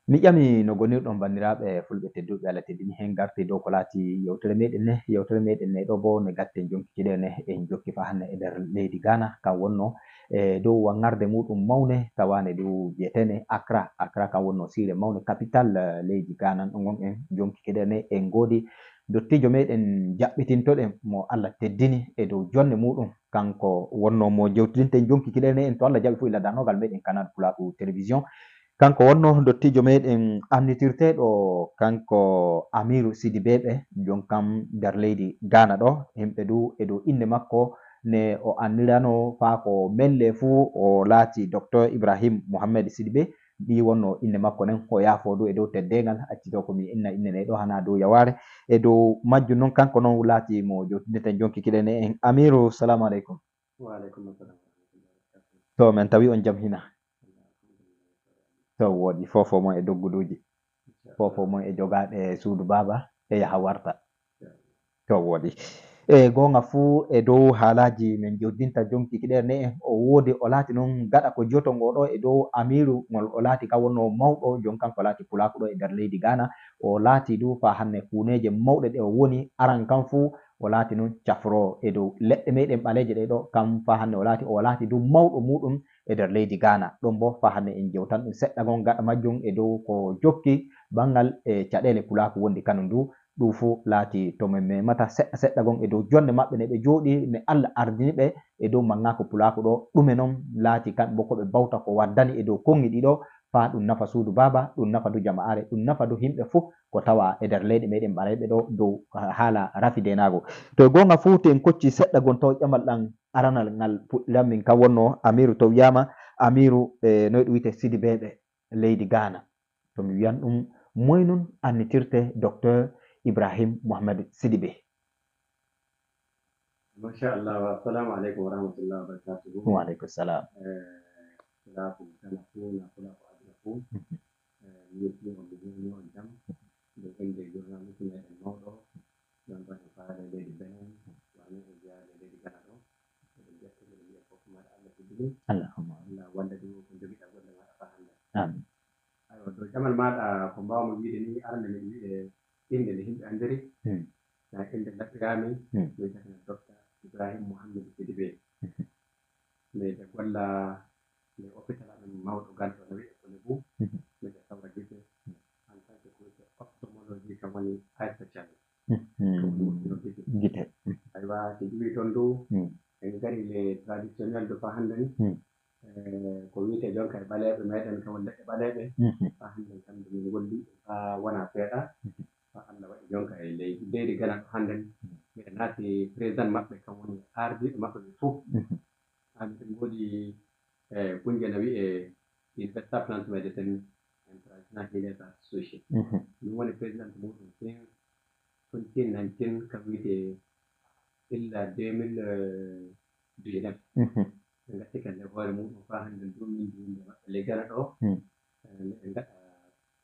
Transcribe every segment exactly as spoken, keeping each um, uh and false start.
Mi ƴami no gonirɗon, banndiraaɓe fulɓe tedduɓe, Allah teddini heen garti dow ko laati yewtere meɗen ne. Yewtere meɗen ne ɗo boo ne gatten jonki kiɗe ne en jokki faa hannde e nder leydi Ghana. Kan wonno e dow wanŋarde muɗum mawne tawaane du biyeteene Accra. Accra kan wonno siire mawne, capital, eh, leydi Ghana. Ɗum on en jonki kiɗe ne en ngoodi dottiijo meɗen jaɓɓitintoɗen mo Allah teddini e dow jonne muɗum. Kanko wonno mo jewtidinten jonki kiɗe ne en to Allah jaɓi fuu ila darnogal meɗen Canal Pulaaku Télévision. Kanko wonno dottiijo meɗen annitirteeɗo, kanko Amiru Sidibe ɓe, jon kam nder leydi Ghana ɗo. Himɓe du e dow innde makko ne o annirano faa ko melle fuu o laati Docteur Ibrahim Mohammed Sidibe. Ɗi wonno innde makko nden, o yaafoo du e dow teddeengal, accitoo ko mi inna innde nde ɗo hana dow yawaare. E dow majjum non, kanko non laati mo jewtidinten jonki kiɗe ne en. Amiru, salaamu aleykum. Wa aleykum assalam wa rahmatullahi wa barakatuh. To, men tawi on jam hina? To, wooɗi, foofo mon e dogguduuji, foofo mon e jogaaɗe suudu baaba e yaha warta. To, wooɗi. E goonga fuu, e dow haalaaji men jewtidinta jonki kiɗe ne, o woodi, o laati noon gaɗa ko joto ngo ɗo e dow Amiiru ngol o laati ka wonno mawɗo, jon kanko laati pulaaku ɗo e nder leydi Ghana. O laati du faa hannde kuuneeje mawɗe ɗe o woni, aran kan fuu o laati noon cafroowo e dow leɗɗe meɗen ɓaleeje ɗe ɗo, kam faa hannde o laati, o laati du mawɗo muɗum e nder leydi Ghana. Ɗum boo faa hannde en jewtan ɗum seɗɗa ngon gaɗa majjum e dow ko jokki banngal e caɗeele pulaaku wondi kanum du. Ɗum fuu laati to men memata seɗɗa seɗɗa ngon e dow jonde maɓɓe ne ɓe jooɗi, ne Allah ardini ɓe e dow manngaako pulaaku ɗo. Ɗume noon laati kamɓe boo ko ɓe bawta ko waddani e dow konngi ɗi ɗo, faa ɗum nafa suudu baaba, ɗum nafa du jama'aare, ɗum nafa du himɓe fuu ko tawa e nder leyɗe meɗen ɓaleeɓe ɗo dow haala rafi deenaago. To e goonga fuu, to en kocci seɗɗa ngon taw ƴamal ɗam aranal ngal puɗɗiran min kan wonno Amiiru to wiyaama, Amiiru, e noy ɗum wiyetee, Sidibe ɓe leydi Ghana. To mi wiyan ɗum, moy nun annitirte Docteur Ibrahim Mohamed Sidibe? Machallah, assalamu aleykum wa rahmatullahi wa barakatuhu. Wa aleykum salam. Eh, pulaaku Ghana fuu, na pulaaku aduna fuu. Eh, mi yetti on, mi yetti on jam. Ɗum innde journaliste meɗen mawɗo, ɗon ɗon e faale leydi Benin, wano e jeyaade leydi Ghana ɗo. Eɗen ƴetta, eɗen mbiya fof, maɗa Allah teddini. Allahumma. Allah walla ɗum ko jogiɗa golle maɗa faa hannde. Amin. Aywa, dow ƴamal maaɗa, ko mbaawmi wiide ni, arande miɗo wi'e innde nde yimɓe anndiri. Hmm. Na innde laɓɓiraami, Hmm. mi wiyetee Docteur Ibrahim Mohammed Sidibe. Hmm. Miɗo golla e hôpital amen mawɗo ganndo no wiyee Kolebu. Hmm. Miɗo sawra gite en tant que ko wiyetee ophtalmologie, kam woni eye specialist. Hmm. Ko woni moƴƴinol gite. Gite. Hmm. Aywa, si ƴuwii toon du, Hmm. en ngarii le traditionnel de faa hannde ni. Hmm. Eh, ko wiyetee jonka e ɓaleeɓe meɗen, kam woni leɗɗe ɓaleeɓe. Mhm. Faa hannde kam nde min ngolli, faa wonaa seeɗa. Mhm. Faa Allah waɗi jonka e leydi, leydi Ghana ɗo hannde. Mhm. Miɗo naati président maɓɓe, kam woni ardiiɓe maɓɓe ɓe fof. Mhm. Haa miɗen ngoodi, eh, kunje no wiyee University of Plant Medicine and Traditional Healers Association. Mhm. Min woni président muɗum since twenty nineteen, kam wiyetee illa deux mille dix-neuf. Mhm. Ɓe ngatti kan e hoore muɗum faa hannde ndu min ndu yimɓe maɓɓe ley Ghana ɗo. Hmm. Eh, miɗen ngaɗa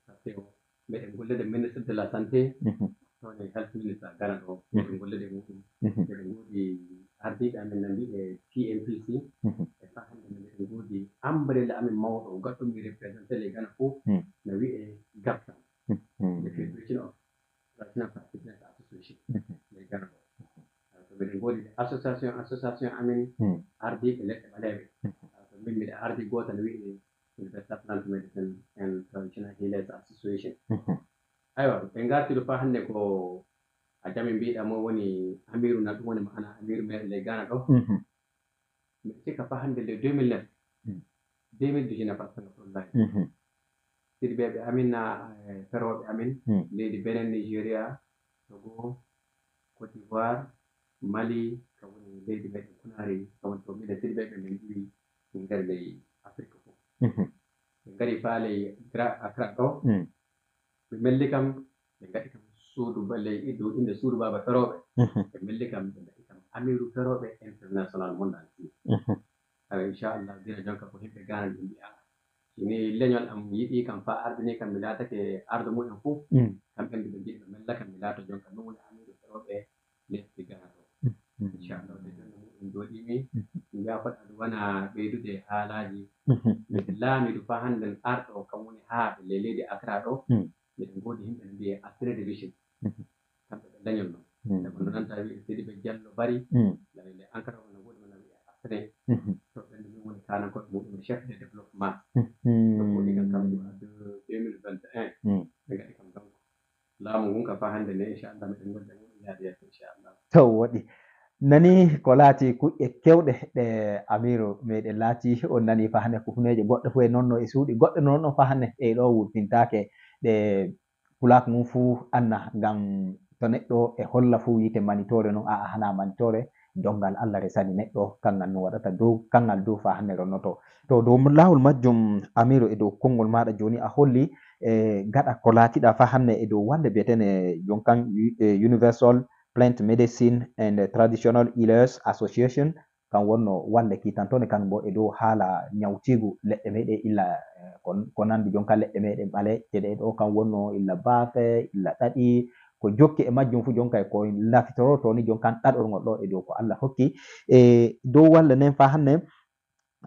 satte o. Miɗen gollude ministre de la santé, Mhm. toon e health minister Ghana ɗo. Mhm. Miɗen gollude e muɗum. Mhm. Miɗen ngoodi ardiiɓe amen no mbi'ee T M P C. Mhm. E faa hannde no miɗen ngoodi umbrella amen mawɗo, gaɗɗo mi représenté ley Ghana fof, Hmm. no wiyee GAPSAM. Mhm. The Federation of Traditional Practitioners Association. Mhm. Ley Ghana ɗo. Awa, to miɗen ngoodi association, association amen Hmm. ardiiɓe leɗɗe ɓaleeɓe. Mhm. Awa, to min miɗo ardii gooto no wiyee University of Plant Medicine and Traditional Healers Association. Mhm. Aywa, en ngartii ɗo faa hannde ko a jami mbiiɗaa mo woni Amiiru, na ɗum woni maana Amiiru meɗen ley Ghana ɗo. Mhm. Miɗo sikka faa hannde le deux mille neuf, Hmm. deux mille dix-neuf, astagfirullahi. Mhm. Sidibe ɓe amin na, eh, ferooɓe amin, Hmm. leydi Benin, Nigeria, Togo, Côte d'Ivoire, Mali, ka woni leydi meɗen Kunaari, ka woni to miɗen Sidibe ɓe min ƴiwi nder ley Afrik fof. Mhm. Ɓe ngari faa ley Gra-, Accra ɗo. Hmm. Ɓe melli kam, ɓe ngaɗi kam suudu ba-, ley dow innde suudu baaba ferooɓe. Mhm. Ɓe melli kam, ɓe ngaɗi kam Amiiru Ferooɓe International Monde Entier. Mhm. Awa, inchallah, gila jonka ko yimɓe Ghana ɓe mbi'a. Si ni leñol am yiɗi kam faa ardini kam, mi laatake ardo mumen fof, Mm. kamɓe ɓe njiɗi ɓe mella kam, mi laato jonka ɗum woni Amiiru Ferooɓe lesdi Ghana ɗo. Mm. Inchallah, ɓe jonno muɗum jooɗiimi. Mm. Njaafoɗa ɗum wona ɓeydude haalaaji Miɗen laamiiɗo faa hannden arɗo o, kam woni haaɓe ley leydi Accra ɗo. Miɗen ngoodi yimɓe no mbiyee Accra Division. Kamɓe ɓe dañol non. Sabu no nanta wi'e Sidibe Jallo Bari, nani le Ankara, wona woodi mo na wi'e Asre. To ɓen min woni kaanankooɓe muɗum, chef de développement. Ɗum woni kan kam deux mille vingt et un. Ɓe ngaɗi kam donc. Laamu ngun ka faa hannde ne, inchallah, miɗen ngol janngo ɗum yaade yeeso, inchallah. To woɗi. Nani ko laati kuƴƴe kewɗe ɗe Amiru meɗen laati, on nani faa hannde ko huneeje goɗɗe fof e noon no e suuɗi, goɗɗe noon no faa hannde e ɗo wurtintaake ɗe pulaak mum fuu anna, ngam to neɗɗo e holla fuu yiite manitoore noon, a, a hana manitoore, donngal Allah resani neɗɗo, kanngal no waɗata dow, kanngal dow faa hannde ronnoto. To dow laawol majjum, Amiru, e dow konngol maaɗa jooni a holli, e gaɗa ko laatiɗa faa hannde e dow wande biyeteene jon kan, e Universal Plant Medicine and Traditional Healers Association, kan wonno wande kiitantoonde kan mbo e dow haala ñawtiigu leɗɗe meɗen illa, eh, ko, ko nanndi jon kan leɗɗe meɗen ɓaleeje ɗe ɗo kan wonno illa baafe, illa ɗaɗi, ko jokki e majjum fuu jon kan ko lafitoroo to ni jon kan ɗaɗorngol ɗo e dow ko Allah hokki. E dow wande nden faa hannde,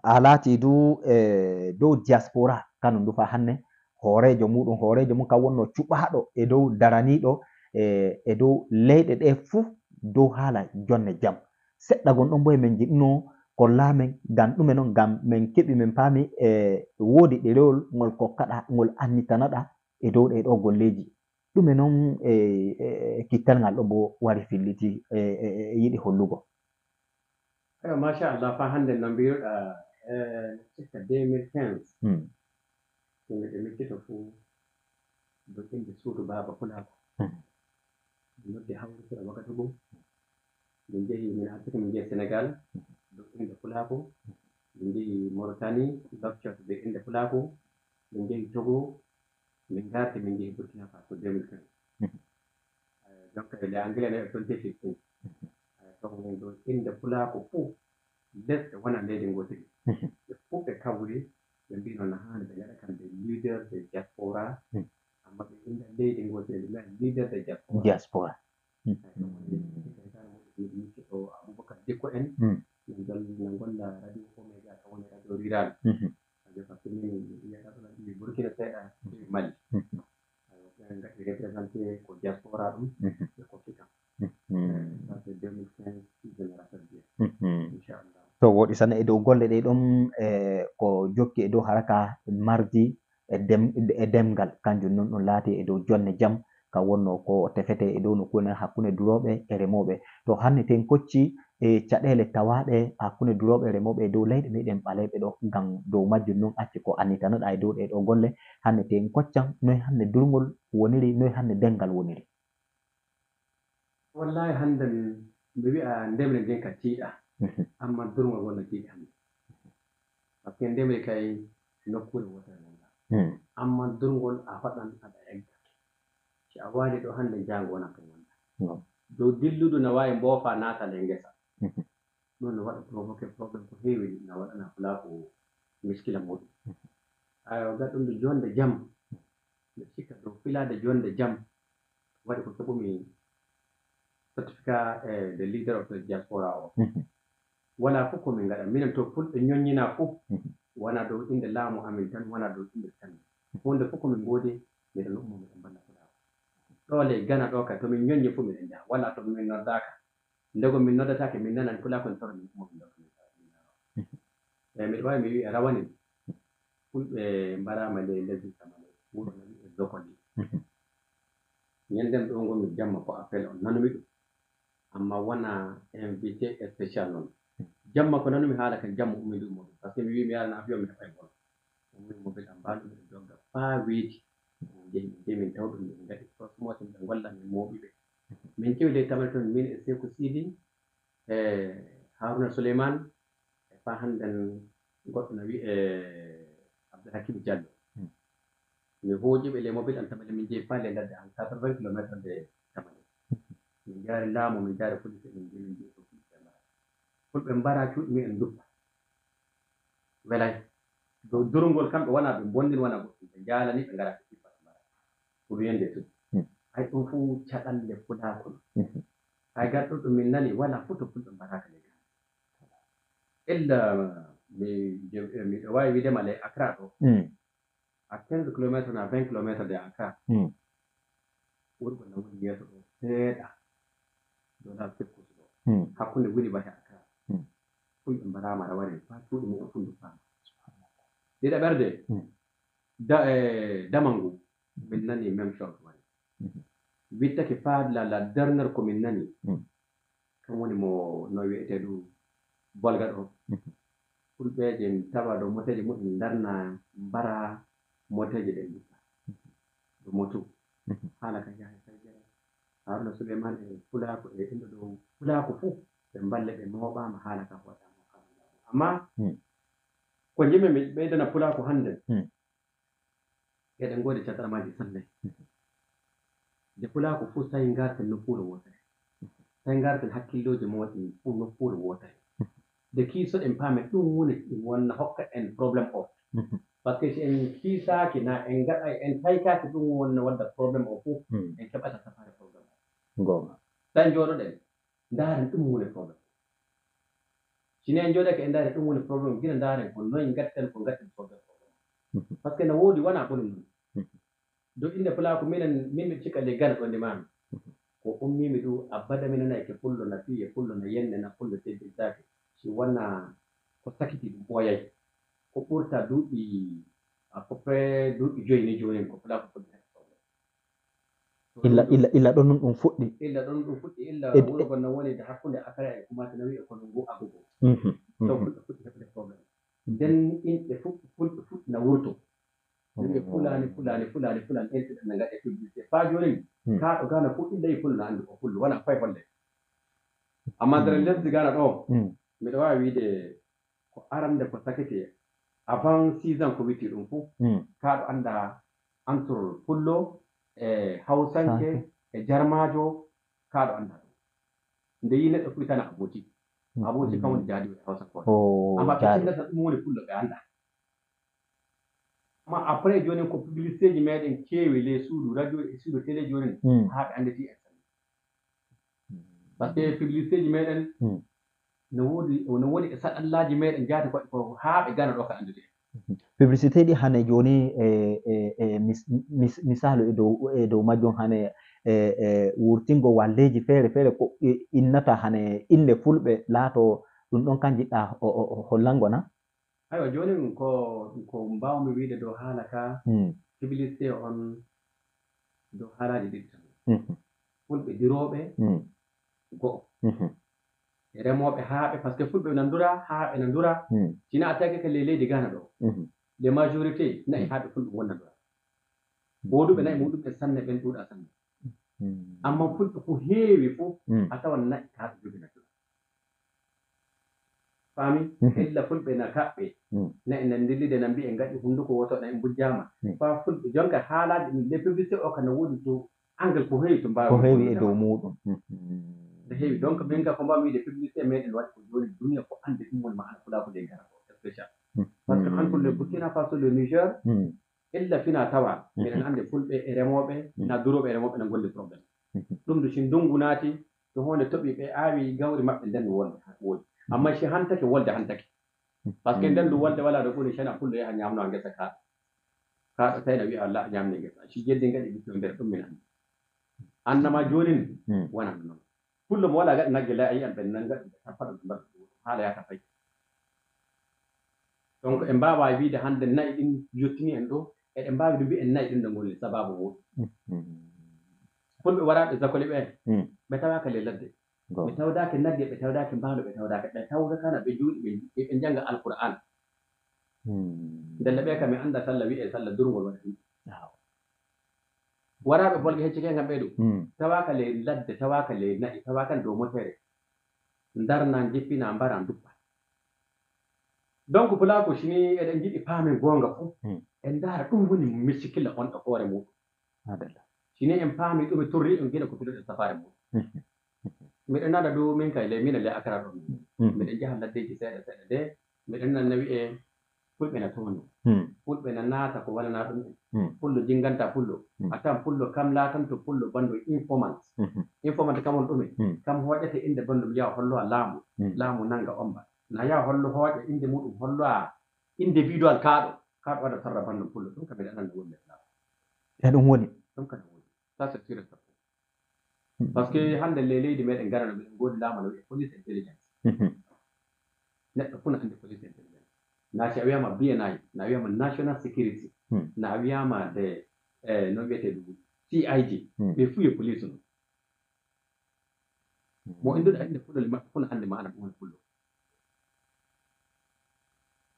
a laati du, e dow diaspora, kanum du faa hannde, hooreejo muɗum, hooreejo mum kan wonno cuɓaaɗo e dow daraniiɗo, e, e dow leyɗe ɗe fuu, dow haala jonne jam. Seɗɗa gon ɗon mbo e men njiɗno ko laamen, ngam ɗume non, ngam men keɓi men paami, e woodi ɗerewol ngol kokkaɗa, ngol annitanaɗa e dow ɗee ɗoo golleeji. Ɗume non, e, e, e kittal ngal ɗo mbo wari filliti, e, e, e yiɗi hollugo. Eyo, machallah, faa hannde no mbiruɗaa, e, cikka deux mille quinze. Hmm. Yimɓe ɓe miccito fuu dow innde suudu Baaba Pulaaku. Hmm. Ɓe noddi hawru sera Wagadugu. Min njehi, min artike min njehi Senegal, dow innde Pulaaku. Min njehi Mauritanie, Nouakchott, dow innde Pulaaku. Min njehi Togo, min ngarti, min njehi Burkina Faso deux mille quinze. Mhm. Eh, donc, les Anglais nayi twenty fifteen. Mhm. Eh, donc, min ɗo innde Pulaaku fof, lesɗe wona leydi ngootiri. Mhm. Ɓe fof ɓe kawri, ɓe mbiino no haani ɓe ngaɗa kamɓe leader de diaspora, mhm, amma ɓe innda leydi ngootiri, ɓe mbiya leader de diaspora. Diaspora. Mhm. Eh, donc, min, min, min, min, Aboubacar Dikko en, mhm, min ngol-, min ngolla Radio Oméga, ka woni radio rural. Mhm. Parce que min, mi yiyata ɗo mi Burkina seeɗa, mi Mali. Mhm. Alors, ɓen ngaɗi représenté ko diaspora ɗum, mhm, ɓe kokki kam. Mhm. Ça, c'est deux mille quinze, si je me rappelle bien. Mhm. Inchallah. To woɗi sanne e dow golle ɗe ɗum, e ko jokki e dow haraka mardi e dem-, e demngal, kanjum noon ɗum laati e dow jonne jam, ka wonno ko tefete e dow nokkuure nden hakkunde durooɓe e remooɓe. To hannde ten kocci e caɗeele tawaaɗe hakkunde durooɓe e remooɓe e dow leyɗe meɗen ɓaleeɓe ɗo, ngam dow majjum noon acci ko annitanoɗaa e dow ɗee ɗoo golle. Hannde ten koccan, noy hannde durngol woniri, noy hannde demngal woniri? Wallaahi, hannde mi wi'a ndemri ndin ka tiiɗa, mhm, amma durngol ngol no tiiɗi hannde. Parce que ndemri kay nokkuure wootere wonɗaa. Hmm. Amma durngol a hoɗan aɗa egga. Si a waali ɗo hannde, jaango wonaa toon wonɗaa. Non. Dow dilludu na waawi mboofa naata nder ngesa. Mhm. Ɗum no waɗa provoqué problème ko heewi, na waɗana Pulaaku miskila muuɗum. Mhm. Ayo, gaɗɗum ndu jonde jam. Mbiɗa sikka dow filaade jonde jam waɗi ko keɓumi certificat, eh, de leader of the diaspora o. Mhm. Wala fof ko min ngaɗa. Minen to Fulɓe ñoññinaa fof, mhm, wona dow innde laamu amin tan, wona dow innde tan. Huunde fof ko min ngoodi, miɗen ummo, miɗen mballa Pulaaku. Ɗo le Gana ɗo kay, to min ñoññi fof miɗen njaha. Wala to min noddaaka. Ndego min noddataake, min nanan Pulaaku en toro min ummo, min nodda, min nodda. Mhm. Eyi, miɗo waawi mi wi'a rawane, Fulɓe mbaraama ley lesdi Tamale, wuro no wi'e Dokoli. Mhm. Ñanden ɗo ngonmi jamma ko appel on nanumi ɗum. Amma wona invité spécial non. Jamma ko nanumi haala kan jamma ummi ɗum mo. Parce que mi wi mi yaran avion mi heɓay ngol. Ummi mo mbiɗa mbaalu miɗo dogga faa weeti. Min njehi, min njehi min taw ɗum min ngaɗi prosmotion ɓe ngolla min mooɓi ɓe. Min kewi ley Tamale toon min e Seeku Sidi e Haruna Souleymane. E faa hannden goɗɗo no wi'ee Abdoulhakim Diallo. Hmm. Mi hooƴi ɓe les mobiles en Tamale, min njehi faa les ladde en quatre-vingts kilomètres de Tamale. Min njaari laamu, min njaari police, min njehi, min njehi ko police ɓe mbaraa. Fulɓe mbaraa cuuɗi mum en nduppa. Welay. Dow durngol kamɓe wonaa ɓe mbonndin, wonaa goɗɗum. Ɓe njaalani, ɓe ngaraa ɓe cippa ɓe mbaraa. Ko wiyande tun. Hmm. Hay ɗum fof caɗalle Pulaaku. Hmm. Hay garɗo ɗum min nani, wala fof to Fulɓe mbaraaka le. Illa mi je- eh, miɗo waawi wiide ma le Accra ɗo, Mm. à quinze kilomètres na vingt kilomètres de Accra. Mm. Wurgo na woni yeeso ɗo seeɗa, dola circus ɗo. Mm. Hakkunde woni bate Accra. Mm. Fulɓe mbaraama rawani fa cuuɗi mumen fundu faama. Ɗiɗaɓerde, Mm. da, eh, Damangu, min nani même chose wari. Mhm. Wittake fa la, la dernière ko min nani. Mm. Kam woni mo no wiyetee ɗum Bolga ɗo. Mhm. Fulɓe ɓe tawa ɗo moteeje mumen darna mbara moteeje ɗen nduppa. Mhm. Ɗo motu. Mhm. Haala ka yahay kay jere. Haruna Suleiman e Pulaaku e inɗo ɗo Pulaaku fuu ɓe mballe ɓe mooɓaama haala ka hoɗaama. Amma Mm. ko njimi mi ɓeydana Pulaaku hannde. Mm. Eɗen ngoodi catarmaaji sanne. Mhm. Nde Pulaaku fuu tawi ngarten nokkuure wootere. Mhm. Tawi ngarten hakkillooji mooɗon fuu nokkuure wootere. Mhm. Nde kiisoɗen paamen ɗum woni ɗum wonna hokka en problème o. Mhm. Parce que si en kiisaaki na en ngaɗa en taykaaki ɗum wonna wadda problème o fuu, Mhm. en keɓata safaare problème o. Goonga. Tawi njooɗoɗen, ndaaren ɗum woni problème. Si ne en njooɗake en ndaaren ɗum woni problème, gila ndaaren ko noy ngatten ko ngatten solde problème. Mhm. Parce que no woodi wona ɓolum non. Mhm. Do innde Pulaaku minen, min mi cika le gana ɗo ndimami. Mhm. Ko ummimi ɗum, abada mi nanayke pullo na fiye, pullo na yenne, na pullo teddintaake. Si wona ko sakiti ɗum ɓooyay. Ko ɓurta duuɓi, à peu près duuɓi joyi ni joonin ko Pulaaku fuɗɗi heɓa soble. Illa, illa, illa ɗon nun ɗum fuɗɗi. Illa ɗon ɗum fuɗɗi, illa E, wuro e gonna woni de hakkunde Akara e Kumasi na wi'e kono ngu agogo. Mhm, Donc mhm. Fulɓe fuɗɗi heɓude problème. Mhm. Nden inɓe fuɗɗi, fulɓe fuɗɗi na wurto. Yimɓe Oh. Fulani, Fulani, Fulani, Fulani, en tiɗa na ngaɗe publicité. Faa jooni, Hmm. kaa ɗo Ghana fof illa e Fullo na anndi ko Fullo, wona koye holle. Amma nder Hmm. lesdi Ghana ɗo, Hmm. miɗo waawi wiide ko arande ko sakiti avant six ans ko witti ɗum fof. Hmm. Kaa ɗo annda entre Fullo e Hawsanke Sanke. E Jarmaajo, kaa ɗo annda ɗum. Nde yi neɗɗo fuɗi tan a booti. Hmm. A booti kam woni jaadi e Hawsankooɓe. Oh, Amma ɓe jaadi. Cindata ɗum woni Fullo ɓe annda. Amma après jooni ko publicité ji meɗen keewi les suudu radio e suudu télé jooni Hmm. haa ɓe annditi en sanne. Hmm. Parce que publicité ji meɗen Hmm. no woodi, no woni e saɗallaaji meɗen jaati ko, ko haa ɓe Ghana ɗo ka annditi en. Mhm. Publicité ɗi hane jooni e, e, e mis-, mis-, misaalu e dow, e dow majjum hane e, e wurtingo walleeji feere feere ko i-, innata hane innde fulɓe laato ɗum ɗon kan jiɗɗa o, o, o hollango na? Aywa, joonin ko, ko mbaawmi wiide dow haala ka, Hmm. Publicité on dow haalaaji ɗiɗi tan. Mhm. Fulɓe dirooɓe, Hmm. go'o. Mhm. E remooɓe haaɓe, parce que fulɓe na ndura, haaɓe na ndura. Hmm. Sina a tagi ka le-, leydi Ghana ɗo. Mhm. Les majorités na'i Hmm. haaɓe fulɓe wonna ndura. Wooduɓe na'i muɗum ɓe sanne, ɓen ɗuuɗa sanne. Hmm. Amma fulɓe ko heewi fof, Hmm. a tawan na'i haaɓe jogina ndura. Faami? Mhm. Illa fulɓe na kaɓɓe. Mm. Na en nan ndillide nan mbi'e ngaɗi hunnduko woto na en mbujjaama. Mm. Faa fulɓe jonka haalaaji ɗum, les publicités o kana woodi to angle ko heewi to mbaawi Ko heewi e wondude dow ma. Muuɗum. Mm. No heewi. Donc, min ka ko mbaawmi wiide publicité meɗen waɗi ko jooni duniya ko anndi ɗum woni ma'ana fulaaku nde gara ko spécial. Mm. Parce que Mm. entre le Burkina Faso, le Niger, Mm. illa fina tawa, Mm. miɗen anndi fulɓe e remooɓe, Mm. na durooɓe e remooɓe na golli problème. Mm. Ɗum du si ndungu naati, to huunde toɓi ɓe aawi gawri maɓɓe nden no wolde woodi. Amma si hantake wolde hantake. Parce que nden du wolde wala ɗo ɓuri sena fullo yaha ñamno a ngesa ka. Ka tawi na wi'a Allah ñamni ngesa. Si jeddi ngadi ɓiɓɓe nder ɗum min anndi. Annama joonin Mm. wona non. Fullo mo wala gaɗa nagge la ayi an ɓen nan gaɗa ɓe tappa ɗum ɓe mbaɗa ɗum. Haala yaata fay. Donc en mbaawa wiide hannde na'i ɗin yottini en ɗo, eɗen mbaawi ɗum mbi'en na'i ɗin no ngoni sababu muɗum. Mm. Fulɓe waraaɓe Zakoli ɓe, Mm. ɓe tawaaka le ladde. Go. Ɓe tawdaake nagge, ɓe tawdaake mbaalo, ɓe tawdaake, ɓe tawda kana ɓe juuɗi, ɓe, ɓe njannga Alqur'aan. Mm. Ndelle ɓe kam mi annda salla wi'e salla durngol waɗi ɗum. Aw. Waraaɓe bolge hecci ke ngam ɓeydu. Mm. Tawaaka le ladde, tawaaka le na'i, tawaaka dow motere. Ndarna, njippina, mbara, nduppa. Donc, pulaaku, si ni eɗen njiɗi paamen goonga fof, Hmm. en ndaara ɗum woni miskila on e hoore muɗum. Madalla. Si ni en paami ɗum e torri, en gina ko piloɗen safaare muɗum. Mhm. Miɗen nana dow min kay, le, min e le Akara ɗon. Mhm. Miɗen njaha laddeeji seeɗa seeɗa de, miɗen nana wi'e fulɓe na tooni. Hmm. Fulɓe na naata ko walana ɗum en. Hmm. Fullo jinganta fullo. Hmm. A tan fullo kam laatanto fullo banndo informant. Mhm. Informant kam on ɗume? Hmm. Kam hoƴete innde banndum yaha hollowa laamu. Hmm. Laamu nannga omba. Na yaha hollo hooƴa innde muɗum, hollo a individual kaaɗo, kaaɗo waɗa sarra banndum pullo, ɗum kam miɗa anndi wonde flaw. E ɗum woni. Ɗum kam woni. Ça, c'est sûr et certain. Parce que hannde le leydi meɗen ngarano, miɗen ngoodi laamu no wi'e police intelligence. Mhm. Neɗɗo fof no anndi police intelligence. Na si a wiyama B N I, na wiyama national security, Hmm. na wiyama de, eh, no wiyete ɗum, C I D. Hmm. Ɓe fuu yo police non. Hmm. Mo innduɗa innde fullo maɓɓe fof no anndi maana ɗum woni fullo.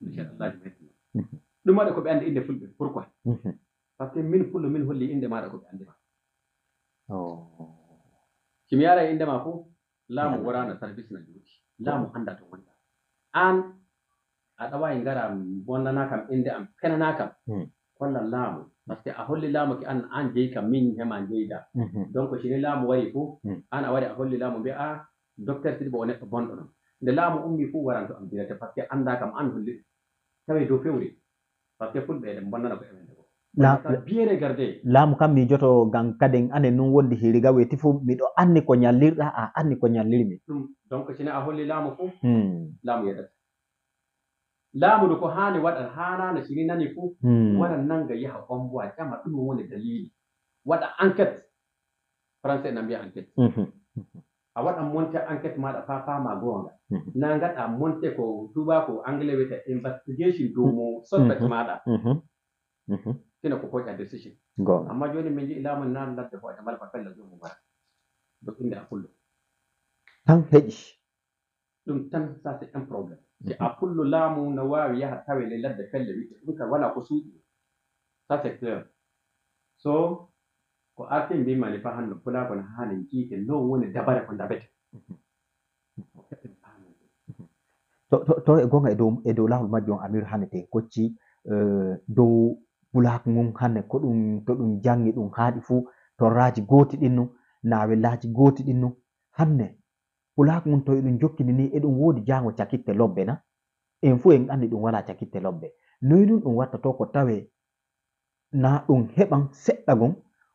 Inchallah, ɗum waɗi ko ɓe anndi innde fulɓe. Pourquoi? Mhm. Parce que min fullo min holli innde maaɗa ko ɓe anndi ma. Oh. Si mi yaara innde ma fof, laamu Wala. Woraano service na jooɗi. Laamu annda to wonɗa. Aan, aɗa waawi ngara bonnana kam innde am, fenana kam. Hmm. Kolla laamu. Parce que a holli laamu ki aan, aan jeyi kam, min hema jeyda. Mhm. Donc, si ni laamu wari fof, Hmm. aan a wari a holli laamu, mbiya, "Ah, docteur Sidibo o neɗɗo bonɗo non." Nde laamu ummi fof waranto am direct, parce que annda kam aan holli ɗum. Tawi dow fewre. Parce que fulɓe eɗen bonnana ko e men ko. La- Wonata bien regarder. Laamu kam miijoto ngam kaden anen nun wondi hiriga weeti fu miɗo anni ko ñallirɗa, a anni ko ñallirmi. Ɗum, donc, sina a holli laamu fu, Hmm. laamu yeddata. Laamu ndu ko haani waɗa, haanaano sini nani fu, Hmm. wara nanga yaha ombowa, ƴama ɗum woni dalili. Waɗa enquête. Français na mbiya enquête. Mhm. A waɗa monter enquête maaɗa faa faama goonga. Mhm. Na ngaɗa monter ko tubaako anglais wiyata investigation dow mo suspect Mhm. maaɗa. Mhm. Mhm. Sina ko koƴa décision. Goonga. Amma jooni min nji'i laamu na ladde hoƴa mala ko fella joomum wara. Donc innde a fullo. Tan heƴi. Ɗum tan, ça c'est un problème. Si Mhm. a fullo laamu na waawi yaha tawe ley ladde felle witte, ɗum kam wala ko suuɗi. Ça c'est clair. So, ko arti mbimani fa hannde, pulaaku na haani jiite, no woni dabare ko ndabete. Mhm. Ko keɓen paamande. Mhm. To, to, to e goonga e dow, e dow laawol majjum, Amir, hannde te kocci, eh, dow pulaaku ngun hannde, ko ɗum, to ɗum janngi ɗum haaɗi fuu, torraaji gooti ɗin nun, naawellaaji gooti ɗin nun. Hannde, pulaaku ngun to eɗum jokkini ni, eɗum woodi jaango cakitte lobbe na? En fuu en anndi ɗum walaa cakitte lobbe. Noy nun ɗum wattotoo ko tawee na ɗum heɓan seɗɗa gon,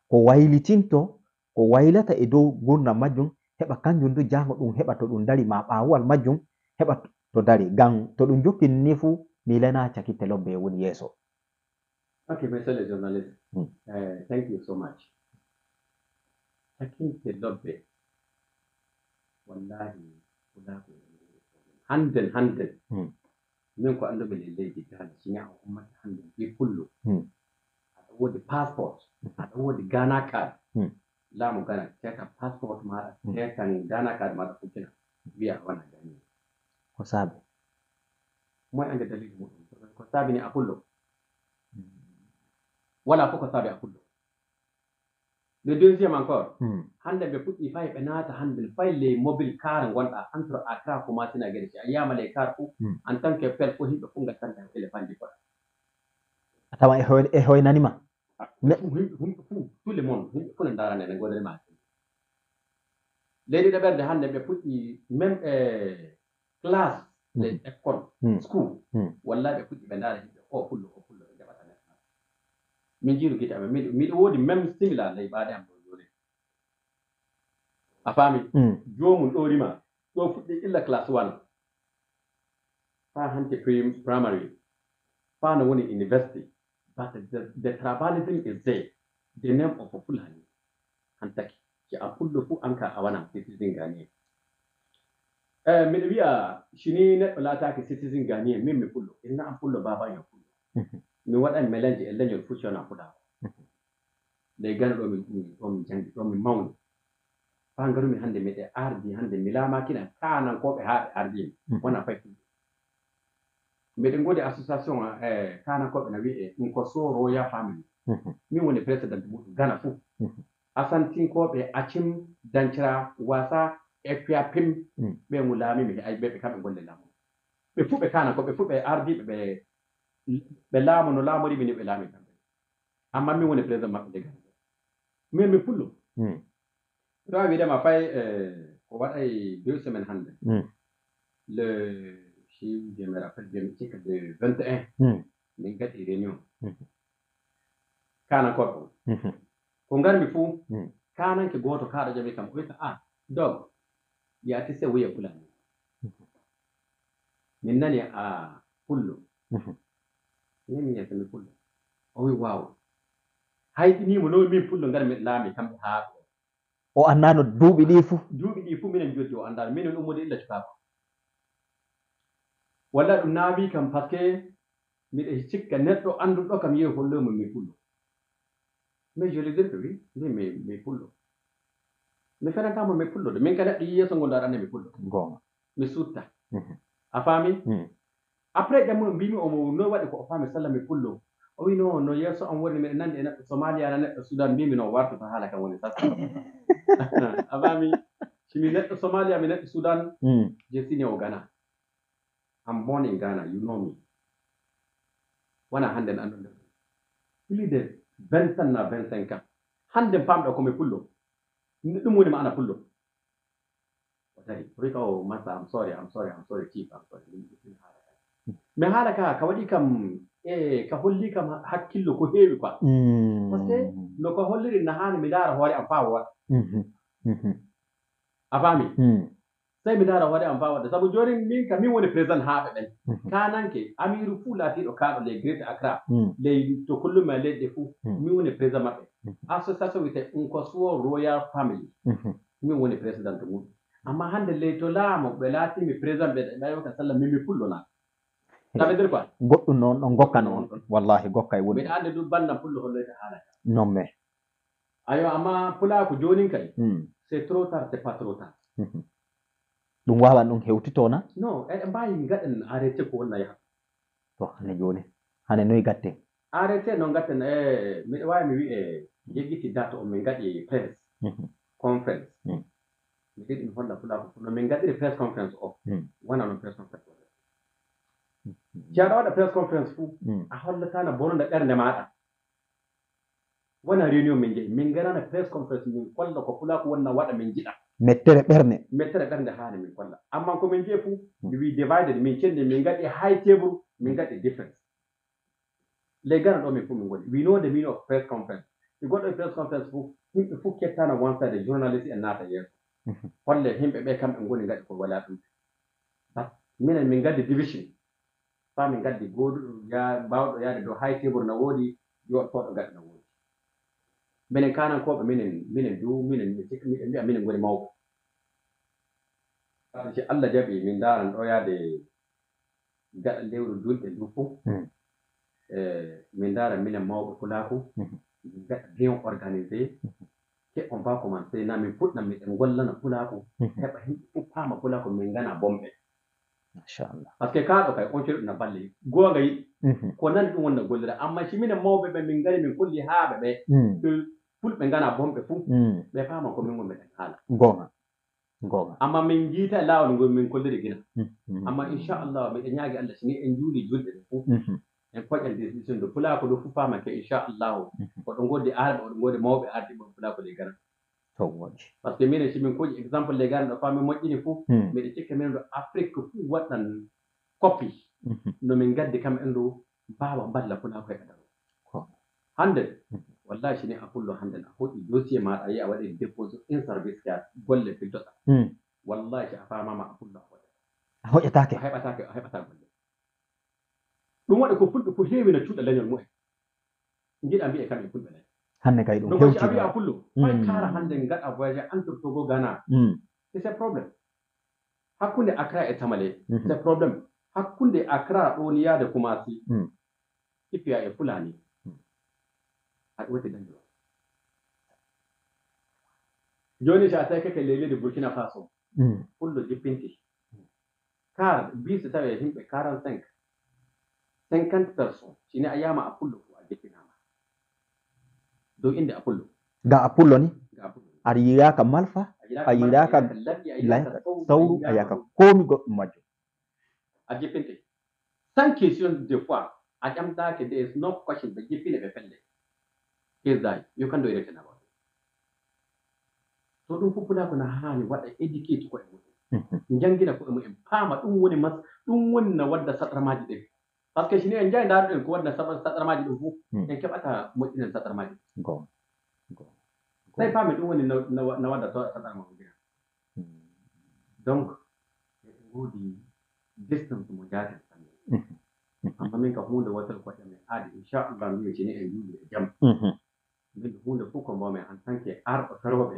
ko waylitinto, ko waylata e dow gurdam majjum, heɓa kanjum du jaango ɗum heɓa to ɗum dari maa ɓaawowal majjum, heɓa to dari. Gam to ɗum jokkini ni fuu, mi lenaa cakitte lobbe e woni yeeso. Okay, monsieur le journaliste. Hmm. Eh, thank you so much. Cakitte lobbe. Wallahi, pulaaku en ɗum ɗum. Hannden, hannden. Hmm. Min ko anndumi e leydi Ghana, si ñaa o ummake hannden fii fullo. Hmm. Aɗa woodi passport, Hmm. aɗa woodi Ghana card. Hmm. Laamu Ghana, teetan passport maaɗa, Hmm. teetan Ghana card maaɗa fukkina. Wiya a wona Ghanaian. Ko saabi? Moy anndi dalili muɗum? Ko saabi ni a fullo. Hmm. Wala fof ko saabi a fullo. Le deuxième encore, Hmm. hannde ɓe puɗɗi fay ɓe naata hannde fay les mobile car ngonɗa entre Accra ko Masina Gere. Si a yiyama les car fof, Hmm. en tant que pel fof himɓe fof ngattanta ko éléphant ji koɗa. A tawa e hoy-, e hoynani ma? Ne- Ɗum himɓe, himɓe fof, tout le monde, himɓe fof ne ndarani, ne ngodani ma. Leydi ɗo ɓerde hannde ɓe puɗɗi même e classe, les Hmm. école, Hmm. school. Hmm. Wallahi ɓe puɗɗi ɓe ndaara yimɓe o fullo, o fullo, ɓe jaɓata neɗɗo. Min jiiru gite amen, miɗo, miɗo woodi même similar ley ɓaade am ɗo jooni. A faami? Hmm. Joomum ɗo rima, ɗo fuɗɗi illa class one. Faa hanti prim-, primary. Faa no woni university. But the, the tribalism is there. The name of a Fulani. Hantaki. Si a fullo fu an ka a wana citizen Ghanaian. Eh, miɗo wi'a, si ni neɗɗo laataaki citizen Ghanaian, min mi fullo. Inna am fullo, baaba yo fullo. Mhm. Mi waɗan mélange e leñol fu si wona fulaaku. Mhm. Ley Gana ɗo min ummi, ɗo min janngi, ɗo min mawni. Faa ngarumi hannde miɗe ardi, hannde mi laamaakina kaanankooɓe haa ɓe ardi mi. Mhm. Wona fay fulɓe. Miɗen ngoodi association, eh, kaanankooɓe na wi'e ɗum ko So Royal Family. Mhm. Min woni président muɗum Gana fof. Mhm. Asantinkooɓe, Acim, Dancira, Wasa, Equia, Pim, Mm. ɓe ngu laami mi, ay, ɓe, ɓe kamɓe golle laamu. Ɓe fof ɓe kaanankooɓe, ɓe fof ɓe ardiiɓe, ɓe, ɓe laamu no laamori mi ni ɓe laami kamɓe. Amma min woni président maɓɓe de Gana. Min mi fullo. Mm. Ɗo a wiidema fay, eh, ko waɗay deux semaines hannde. Mm. Le, si je me rappelle bien, mi sikka le vingt et un, Mm. min gaɗi réunion. Mm. Kaanankooɓe on. Mhm. Ko ngarmi fuu, Mm. kaananke gooto kaaɗo ƴami kam, o wi'i kam, "Ah, Dog, yaa tise wuye Fulani." Mhm. Min nani a pullo. Min mi yetta mi pullo. O wi waaw. Hayɗinimo no min pullo ngar mi laami kamɓe haa ɗo. O anndaano duuɓi ɗii fuu. Duuɓi ɗii fuu minen joddi o anndaano. Minen ummude illa cukaaku. Walla ɗum naawi kam parce que miɗo cikka neɗɗo annduɗo kam yehi holloymo mi pullo. Mais je le dire que oui, mbi mi mi pullo. Mi fenantamo mi pullo de. Min ka neɗɗo yi yeeso ngonɗo aɗa annda mi pullo. Goonga. Mi sutta. A faami? Après ƴammo mbimi omo no waɗi ko o faami salla mi pullo. O wi no no yeeso am woni miɗa nandi e neɗɗo Somalia na neɗɗo Sudan mbimi no wartu to haala kam woni sassa. A faami? Si mi neɗɗo Somalia mi neɗɗo Sudan je sini o Ghana. I'm born in Ghana, you know me. Wona hande na andude. Plus de vingt ans na vingt-cinq ans. Hande pamɗo ko mi pullo. Ɗum woni maana pullo. O dari. O wi ka o masa, I'm sorry, I'm sorry, I'm sorry, chief, I'm sorry. Ɗum ɗum haala ka. Mi haala ka ka waɗi kam e ka holli kam hakkillo ko heewi quoi. Parce que no ka holliri na haani mi ndaara hoore am faa wooɗa. A faami? Sey mi ndaara hoore am faa waɗde sabu jooni min ka min woni président haaɓe ɓen. Kaananke amiiru fuu laatiiɗo kaaɗo ley Greater Accra, ley to kullumi e leyɗe fuu, min woni président maɓɓe. Association wiyetee Nkosuo Royal Family, min woni président to muɗum. Amma hannde ley to laamo ɓe laatimi président ɓe ɓaywa ka sallah min mi pullo naa. Ça veut dire quoi? Goɗɗum noon ɗon gokkano on. Wallahi gokka e woni. Miɗa anndi du bannda pullo holloyta haala ka. Non mais. Ayo, amma pulaaku joonin kay, c'est trop tard, c'est pas trop tard. Ɗum waawan ɗum hewtitoo na? Non, eɗen mbaawi ngaɗen arrêté ko wonna yaha. To hane jooni, hane noy gatten? Arrêté no ngatten, e miɗo waawi mi wi'e yeggiti date o min ngaɗi press conference. Mi ɗiɗi mi holla pulaaku no min ngaɗiri press conference o, wona noon press conference o. Si aɗa waɗa press conference fuu, a hollatana bononde ɓernde maaɗa. Wona réunion min njehi, min ngarana press conference min kolla ko pulaaku wonna waɗa min njiɗa. Mettere ɓerne. Mettere ɓernde haani min kolla. Amma ko min njehi fuu, mi wii divided, min cenni, min ngaɗi high table, min ngaɗi difference. Ley Gana ɗo min fuu min ngoni. We know the meaning of press conference. Si goɗɗo e press conference fuu, yimɓe fuu kettana one side, journaliste en naata yeeso. Holle yimɓe ɓe kamɓe ngoni ngaɗi ko wala ɗum. Bas, minen min ngaddi division. Faa min ngaddi gooduɗo ya baawɗo yaade dow hay tebur na woodi, jooɗotooɗo gaɗa na woodi. Minen kaanankooɓe minen minen du minen miɗo mbiya minen ngoni mawɓe. Sabu si Allah jaɓii min ndaaran ɗo yaade gaɗa lewru julɓe ndu fof. E min ndaara minen mawɓe pulaaku min ngaɗa bien organisé. Keɓɓo mbako man sey na min puɗɗa miɗen ngollana pulaaku heɓa yimɓe fof paama pulaaku min ngana bomɓe. Machallah. Parce que kaaɗo kay on ceɗu na balle goonga yiɗi ko nani ɗum wonna gollira amma si minen mawɓe ɓe min ngari min kolli haaɓe ɓe ɓe fulɓe ngana bomɓe fof ɓe paama ko min won meɗen haala. Goonga. Goonga. Amma min njiita e laawol ngol min kolliri gila. Amma inchallah miɗo ñaagi Allah si ni en juuli julde ɗe fof en koƴan décision de pulaaku ɗo fof faamake inchallahu. Oɗo ngoodi arɓe oɗo ngoodi mawɓe ardiɓe on pulaaku ɗe gana. To moƴƴi. Parce que minen si min koƴi exemple ɗe gana ɗo faa min moƴƴini fof miɗo cikka minen ɗo Afrique fof waɗɗan copie no min ngaddi kam en ɗo mbaawa mballa pulaaku e adaro. Hannde wallahi si ni a pullo hannde a hoƴi dossier maaɗa a yi a waɗi dépose in service ka golle piltoɗa. Wallahi si a faamaama a pullo a hoƴata. A hoƴataake. A heɓataake a heɓataa golle. Ɗum waɗi ko fulɓe ko heewi no cuuɗa leñol mumen. Njiɗa mbiye kamɓe fulɓe leñol. Hannde kay ɗum hewti. Donc si a wiya pullo fay kaara hannde ngaɗa voyage entre Togo Ghana. C'est problème. Hakkunde Accra e Tamale c'est problème. Hakkunde Accra ɗo ni yaade Kumasi. Ippiya e Fulani. Aɗa woti dañde o. Jooni si a tawi keke ley leydi Burkina Faso. Pullo jippinti. Car bise tawi e yimɓe quarante cinq cinquante personnes sini a yama a pullo fof a jippinama. Dow inde a pullo. Ga a pullo ni. Ga a pullo ni. Aɗa yiraka malfa. A yiraka layka sawru a yaka komi goɗɗum majjum. A jippinte. Sans question de fois a ƴamtake there is no question ɓe jippine ɓe pelle. Kirdaji yo kan doyre kena waɗo. To ɗum fof pulako na haani waɗa éduquer koye mumen. Janngina koye mumen paama ɗum woni mas ɗum woni na wadda saɗramaji ɗin. Parce que sini en njawi ndaruɗen ko wadna saɗramaji ɗum fof en keɓata moƴƴinen saɗramaji ɗin. Tawi paami ɗum woni na wadda saɗrama o gina. Donc eɗen ngoodi Distance mo jaaten sanne. Amma min ka huunde wootere ko ƴamen aadi, inchallah, min cini en juuli e jam. Min huunde fof ko mbawmi en tant que arɓe ferooɓe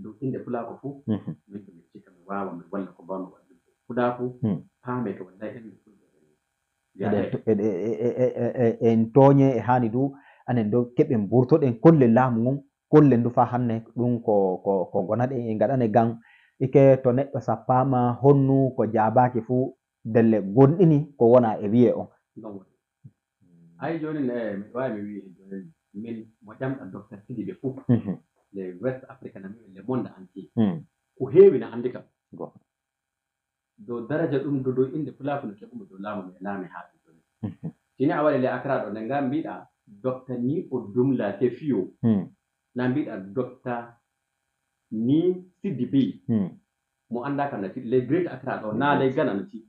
dow innde pulaaku fof. Min ɗo min cikka mi waawa mi walla ko mbawmi waɗude pulaaku. Paame ko wallahi en fulɓe. Eɗen to- eɗe- e- e- e- e- en tooñe e haani du anen do keɓen burtoɗen kolle laamu ngun, kolle ndu fa hanne ɗum ko ko ko gonaɗe e ngaɗane gan ike to neɗɗo sappaama honnu ko jaabaaki fuu delle gonɗini ko wona e wiye on. Ay jooni ne miɗo waawi mi wiide jooni min mo ƴamɗa docteur Sidibe fof le West Africa na miwe le monde entier ko heewi na anndi kam. Dow daraja ɗum dow innde pulaaku no keɓumi dow laamu mi e laami haa ɗum jooni. Sini a waɗi le Accra ɗo nde ngaa mbiɗa docteur ni o dumla te fiyo na mbiɗa docteur ni Sidibe mo annda kam na ci le Great Accra ɗo na le Ghana na ci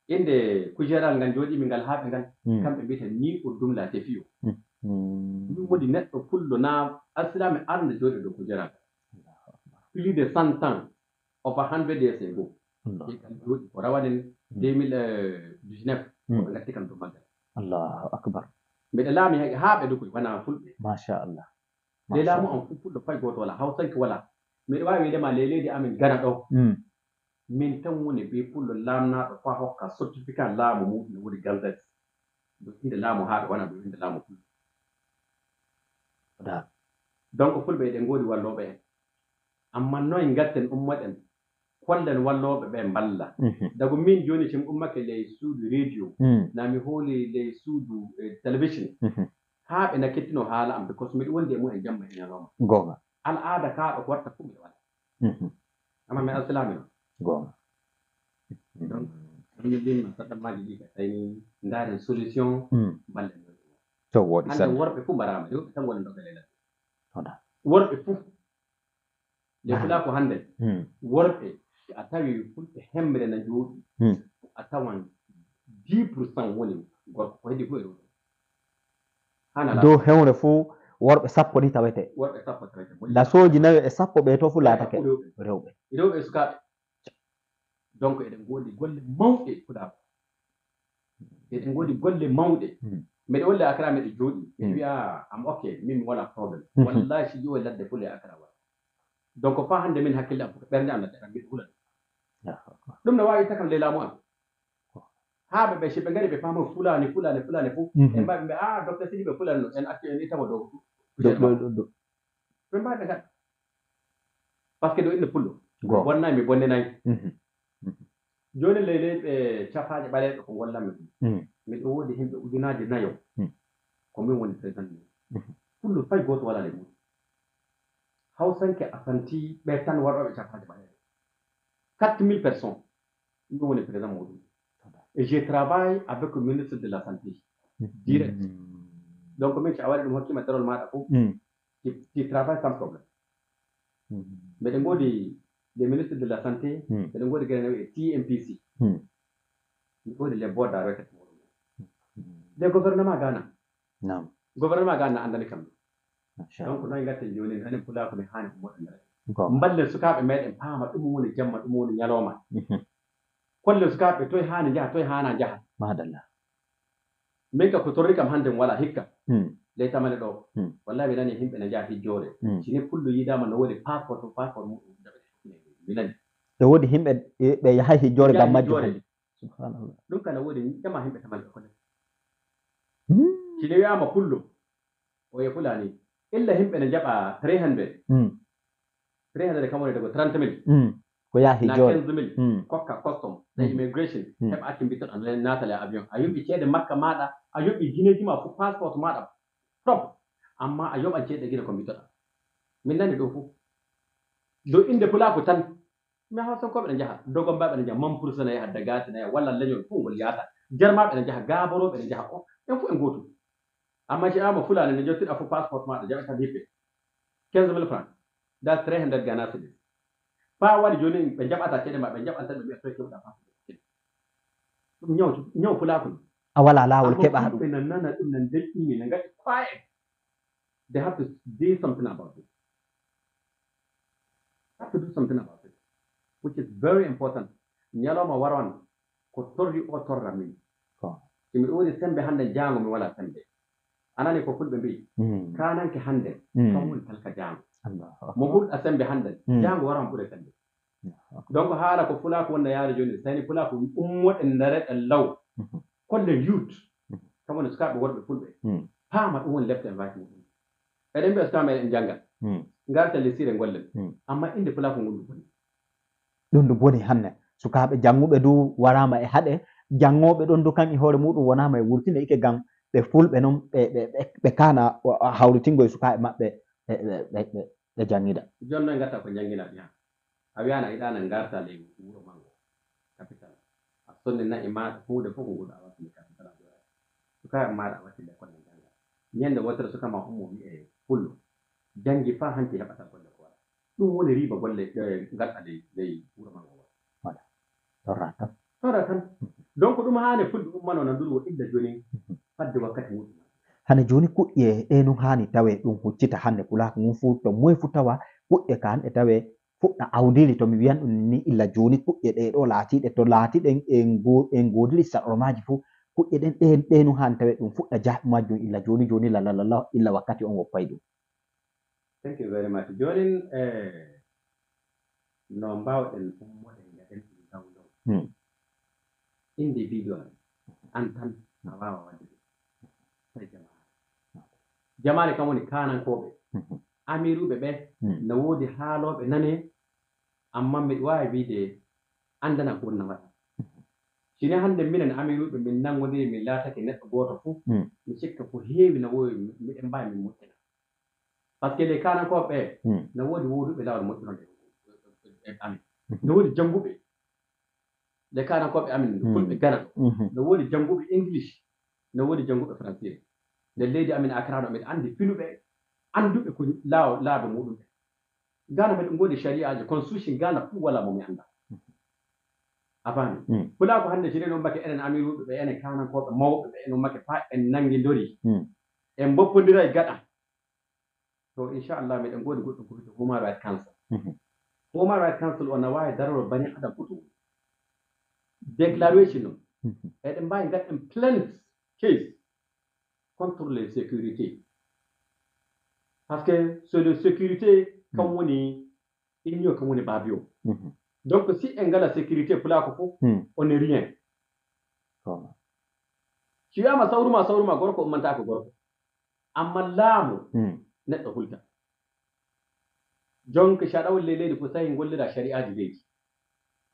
innde kujeral ngal jooɗimi ngal haaɓe ngal kamɓe mbiyata ni o dumla te fiyo. Min woni neɗɗo pullo na alsilaame arde jooɗi dow kujeral plus de cent ans over hundred years ago. Ɓe kam jooɗi ko rawanen deux mille dix-neuf ko ɓe ngatti kam dow maggal. Allahu akbar. Mbeɗa laami haa ɓe dokoy wona fulɓe. Machallah. Ley laamu am fof pullo fay gooto wala hawsanke wala. Miɗo waawi wiide ma ley leydi amin gana ɗo min tan woni ɓe pullo laamnaaɗo fa hokka certificat laamu muɗum no woni gazette dow innde laamu haa ɓe wona dow innde laamu pullo. Donc fulɓe eɗen ngoodi wallooɓe en. Amma noy ngatten ummoɗen kollen wallooɓe ɓe mballa. Dago min jooni so mi ummake ley suudu radio na mi hooli ley suudu télévision haa ɓe na kettino haala am because miɗo wondi e mumen jamma e ñalawma. Goonga. Al'aada kaa ɗo ko watta fof miɗo waɗa. Amma mi alsilaami no. Goonga. Donc min mbinma saɗɗammaaji ɗi ka tayni ndaaren solution mballen. To wooɗi hannde worɓe fof mbaraama rewɓe tan woni ndoga ley ladde. Worɓe fof le pulaaku hannde worɓe si a tawi fulɓe hemre na jooɗi a tawan dix pour cent woni gorko ko heddi fof e rewɓe. Hana dow hewre fof worɓe sappo ni tawete. Worɓe sappo tawete lasooji nayo e sappo ɓe to fof laatake rewɓe. Rewɓe e sukaaɓe. Donc eɗen ngoodi golle mawɗe pulaaku. Eɗen ngoodi golle mawɗe. Mbeɗa wolla akra mbeɗa jooɗi mbeɗa wiya am ok min mi wala problème. Wallahi si ƴiwo ladde fule akra wala. Donc fa hannde min hakkille am ɓernde am ladde kam mbiɗa hula ɗum. Ɗum no waawi takam ley laamu am. Haa ɓe ɓe si ɓe ngari ɓe paama fulani fulani fulani fof ɓe mbaɗi ɓe a docteur sidi ɓe fulani no en accu en ittamo dow. Ɓe mbaɗi ɓe gaɗa. Parce que ɗo inne pullo bonnay mi bonninayi. Jooni ley ley ɓe capaaje ɓaleeɓe ko ngollanmi ɗum. Miɗo woodi himɓe ujunaaji nayo. Ko min woni président mum. Pullo fay gooto wala le mum. Hawsanke asanti ɓe tan warɗoɓe capaaje ɓaleeɓe. Quatre mille personnes. Ɗum woni président muɗum. Et je travaille avec le ministre de la santé direct. Donc min si a waɗi ɗum hokkima darol maɗa fof, tu travailles sans problème. Mbeɗe ngoodi le ministre de la santé, mbeɗe ngoodi gene e T M P C. Mbeɗe ngoodi le board directeur muɗum. Le gouvernement gana. Gouvernement gana andani kam. Donc noy gatten joni enen pulako ne hani ko moɗon. Mballen sukaaɓe meɗen paama ɗum woni jamma ɗum woni ñalawma. Kollen sukaaɓe toye haani njaha toye haana njaha. Madalla. Min ka ko torri kam hannde mi wala hikka. Ley tamale ɗo wallahi mi nani yimɓe ne njaha hijjoore. Sini pullo yiidaama no woni passeport to passeport muɗum jaɓete. Mi nani. E woodi yimɓe ɓe yahay hijjoore ngam majjo hannde. Subhanallah. Ɗum kana woodi jama yimɓe tamale ɗo kono. Sini wiyaama pullo o e fulani illa yimɓe ne jaɓa three hundred. Three hundred kam woni dago trente mille. Ko yahi na joni quinze mille kokka custom na immigration. Heɓa acci mbittoɗa naatale avion a yoɓi ceede makka maɗa a yoɓi gineji ma fof passeport maɗa. Top. Amma a yoɓan ceede gine ko mbittoɗa. Min nani ɗo fof dow inde pulako tan. Mi hawsankoɓe ne jaha dogon mbaɓe ne jaha mampursana yaha dagate na yaha walla leñol fof ngol yata. Jarmaɓe ne jaha gaboroɓe ne jaha ko en fof en gotum. Amma si ama fulani nde jottiɗa fof passeport maɗa jaɓe tan hippe. Quinze mille francs. That's three hundred Ghana cedis. Fa waɗi joni ɓe jaɓata ceɗe ma ɓe jaɓanta ɓe mbiya toye keɓuɗa passeport. Ɗum ñaw ñaw fulako ni. A wala lawol keɓa ɗum. Ɓe nan nana ɗum nan deƴƴini ne gaɗi quiet. They have to do something about it. Have to do something about it. Which is very important. Ñalawma waran ko torri o torra min. Si miɗo woni sembe hannde, jaango mi wala sembe. Anani ko fulɓe mbiyi, kananke hannde, kam woni talka jaango. Mo ɓurɗa sembe hannde, jaango waran ɓure sembe. Donc haala ko fulako wonda yaade jooni, sani fulako ummoɗen ndareɗen law. Kollen youth, kam woni sukaaɓe worɓe fulɓe, paama ɗum woni lefte en waaki muɗum. Eɗen mbiya sukaaɓe eɗen njannga, ngarta lesire ngollen, amma innde fulako ngol ɗum woni. Ɗum ɗo boni hannde. Sukaaɓe jannguɓe du waraama e haɗe, janngooɓe ɗon du kam e hoore muɗum wonaama e wurtinde ike gam ɓe fulɓe noon ɓe ɓe ɓe ɓe kaana hawritingo e sukaaɓe maɓɓe ɓe ɓe ɓe ɓe ɓe janngida. Jooni noon ngarta ko njannginaa ɓiya. A wiyaano a yiɗaano ngarta ley wuro manngo, capital. A sonni na'i maaɗa huunde fof ko ngol a watti nde capital a jooɗaaki. Sukaaɓe maaɗa a watti lekkol ne njannga. Ñande wootere suka ma ummo wi'e pullo. Janngi faa hanki heɓata golle ko waɗa. Ɗum woni riiba golle ɗe ngarɗa ley ley wuro maa ngoo. Voilà. Torra tan. Torra tan. Donc ɗum haane fulɓe ummanoo na nduru o illa jooni fadde wakkati muɗum. Hane jooni kuƴƴe ɗee nun haani tawee ɗum huccita hannde pulaaku ngun fuu to moye fu tawa kuƴƴe ka hannde tawee fuɗɗa awdiri to mi wiyan ɗum ni illa jooni kuƴƴe ɗee ɗoo laatiiɗe to laatiɗen en go en goodiri sarɗormaaji fuu kuƴƴe ɗen ɗee ɗee nun haani tawee ɗum fuɗɗa jahɗu majjum illa jooni jooni lalalala illa wakkati on woppay ɗum. Thank you very much. Joonin e no mbaawɗen ummoɗen ngaɗen ɗum download. Hmm. Individual an tan a waawa waɗde ɗum. Tawi jamaare. Jamaare kam woni kaanankooɓe. Hmm. Amiruuɓe ɓe hmm. no woodi haalooɓe nane, amma miɗo waawi wiide anndana ko woni no waɗa. Hmm. Sini hannde minen amiruuɓe min nanngodiri min laatake neɗɗo gooto fof, hmm. mi sikka ko heewi no wowi miɗen mbaawi min moƴƴina. Par ce que les kaanankooɓe ɓee hmm. no woodi wooduɓe laawol moƴƴinorde e amin. Hmm. No woodi jannguɓe. Les kaanankooɓe amin hmm. fulɓe Gana ɗo. Hmm. No woodi jannguɓe English, no woodi jannguɓe français. Nder leydi amin Accra ɗo miɗo anndi finuɓe annduɓe ko laaw laabi muɗum ɓe. Gana miɗo ngoodi shari'aaji, constitution Gana fof wala mo mi annda. Avant mi. Pulaaku hannde si enen ummake enen amiruuɓe ɓe enen kaanankooɓe mawɓe ɓe en ummake faa en nanngindori. En mboppondiray gaɗa. To inchallah miɗen ngoodi goɗɗum ko wiyte Human Rights Council. Human Rights Council o na waawi daroro bani adam foto. Declaration o eɗen mbaawi ngaɗen plainte case contre les sécurités. Parce que so les sécurités kam woni union kam woni baabi o. Donc si en ngala sécurité pulaaku fof on est rien. Si wiyama sawruma sawruma gorko ummantaako gorko. Amma laamu hmm. neɗɗo hulta. Jonk saɗawol ley leydi ko tawi ngollira shari'aaji leydi.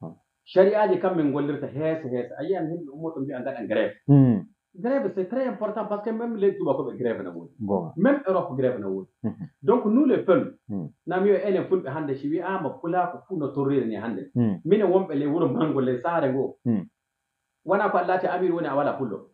Hmm. Shari'aaji kam min ngollirta heese heese. A yiyan himɓe ummoto mbiya ngaɗa grève. Hmm. Grève c'est très important parce que même leydi tubakoɓe grève na woodi. Bon. Même Europe grève na woodi. Hmm. Donc nous les peuples, hmm. na mi yo enen fulɓe hannde si wi'ama pulaaku fuu no torriri ni hannde. Hmm. Minen wonɓe ley wuro mango ley saare ngoo. Hmm. Wona ko a laati amiiru woni a wala pullo.